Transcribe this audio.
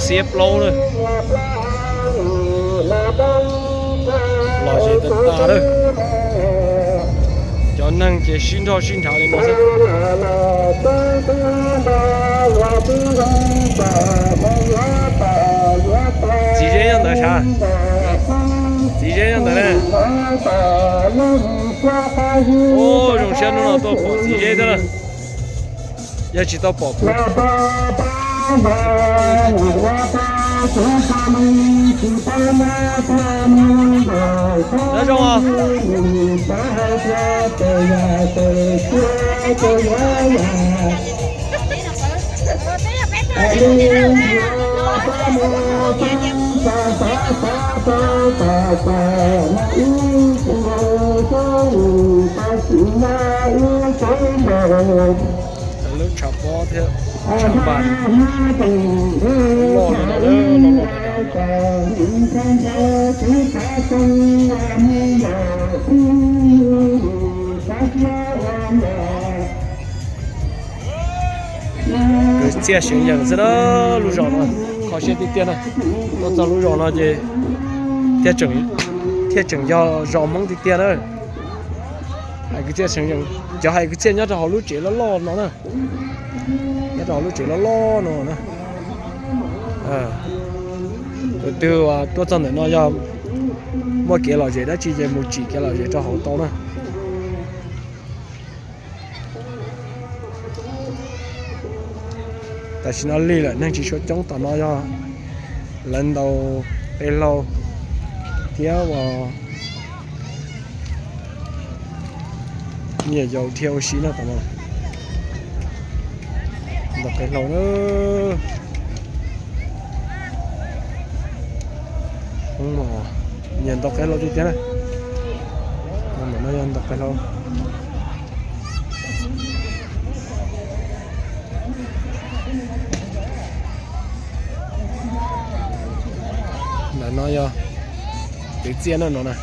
Txiab plaub lawm. Lom zem tas tas lawm. Cov neeg ces sib nrhoj sib nrhav li no xwb. Txiv Zeb nyob ntawd sav. Txiv Zeb nyob ntawd na. Ub, zoo siab hnub no tuaj pom Txiv Zeb thiab lawm. Yog tsis tau pom kuv. Nyob zoo os. Lub tshav pob thiab tshav npas loj li no, loj loj. Kwv txhiaj seev yees xwb na, lub zos no kho siab tiag tiag na. Tuaj txog lub zos no ces thiaj tseem yog zos Hmoob tiag tiag na. Hais kwv txhiaj seev yees, cov hais kwv txhiaj nyob rau hauv lub tsev loj loj no na. Nyob rau hauv lub tsev loj loj no na. Tus twg tuaj txog ntawm no yog muaj kev lom zem dab tsi ces mus tsim kev lom zem rau hauv tau na. Tam sim no lig lawm, neeg tsis tshua coob. Tom no yog lawv ntaus qe hlau thiab uas nyias yaus dhia ua si no. Tom no ntaus qe hlau na. Nyias ntaus qe hlau tiag tiag na. Ntawm no yog ntaus qe hlau. Ntawm no yog kwv txhiaj na no na.